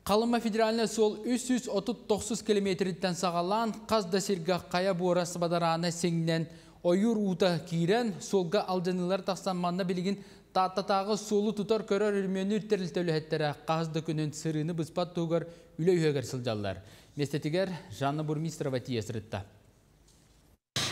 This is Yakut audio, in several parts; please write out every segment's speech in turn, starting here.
Халыма федеральнай суол 339 километриттэн саҕалаан хас да сиргэ хайа буора бадараана сиҥнэн, ойуур уута киирэн, суолга алдьаныылар тахсан, манна билигин Тааттатааҕы суолу тутар көрөр өрөмүөннүүр тэрилтэ үлэһиттэрэ хаһыс да күнүн сырыыны быспат туһугар үлэ үһүгэр сылдьаллар. Миэстэтигэр Жанна Бурмистрова тиийэ сырытта.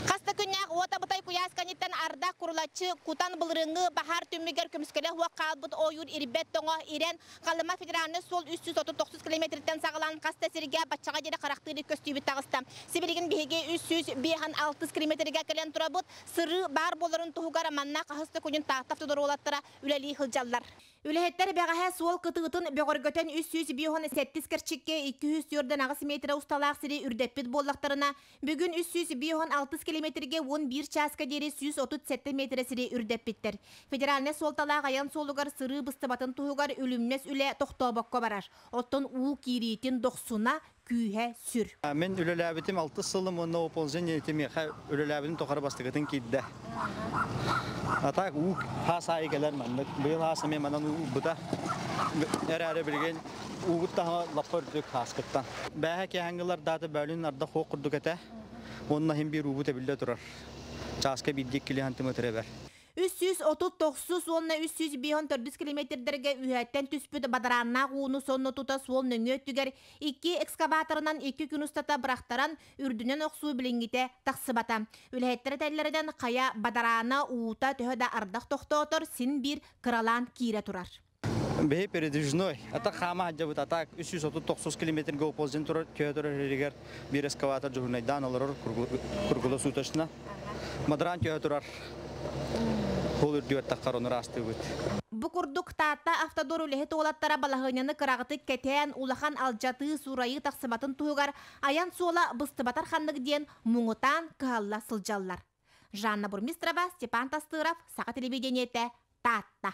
Хас да күннээх уот абытай куйаас кэнниттэн ардах курулаччы кутан, былырыыҥҥы баһаар түмүгэр көмүскэлэ суох хаалбыт ойуур ирбэт тоҥо ирэн, Халыма федеральнай суол 339 километриттэн саҕалаан хас да сиргэ баччаҕа диэри харахтыыр көстүүбүт таҕыста. Сибилигин биһиги 356 километрга кэлэн турабыт. Сырыы баар буоларын туһугар манна хаһыс да күнүн Таатта автодор уолаттара үлэлии сылдьаллар. Үлэһиттэр бэҕэһээ суол кытыытын бөҕөргөтөн 357 кэрчиккэ 248 метрэ усталаах сири үрдэппит буоллахтарына, бүгүн 356 километргэ 11 чааска диэри 137 метрэ сири үрдэппиттэр. Федеральнай суолталаах айан суолугар сырыы быстыбатын туһугар үлүмнэс үлэ тохтообокко барар. Оттон уу киириитин дохсуна күүһэ сүр. Мин үлэлээбитим алтыс сылым уонна оползень миэхэ үлэлээбитим тухары бастакытын киирдэ. А так уу хаас аайы кэлэр маннык. Быйыл хаас эмиэ манан уу ылбыта. Эрээри билигин уугут таһыма лаппа үрдүк хааскыттан. Бээһэ киэһэҥҥилэр даата бөөлүүн ардах хуох курдук этэ. Уонна иһин биир уубут эбиллэ турар. Чааска биирдии иккилии сантиметр эбэр. 339 уонна 354 километрдэргэ үөһэттэн түспүт бадарааннаах ууну сонно тута суол нөҥүө өттүгэр икки экскаваторынан икки күн устата бырахтаран, үрдүнэн охсуу билиҥҥитэ тахсыбата. Үлэһиттэр этэллэринэн, хайа бадараана уута төһө да ардах тохтоотор, син биир кыралаан киирэ турар. Бэһи передвижной. Ата хаама хаджабыт атак 339 километрга оползень турар төһө турар эригер биир эскаватор дьуһунайдаан олорор круглосуточно. Мадран төһө турар. Ол үрдүгэр таххар онор аастыыбыт. Бу курдук Таатта автодор үлэһит уолаттара балаһыанньаны кыраҕытык кэтээн, улахан алдьатыы, суурайыы тахсыбатын туһугар айан суола быстыбатар ханнык диэн муҥутаан кыһалла сылдьаллар. Жанна Бурмистрова, Степан Тастыров, Саха телевидениетэ, Таатта.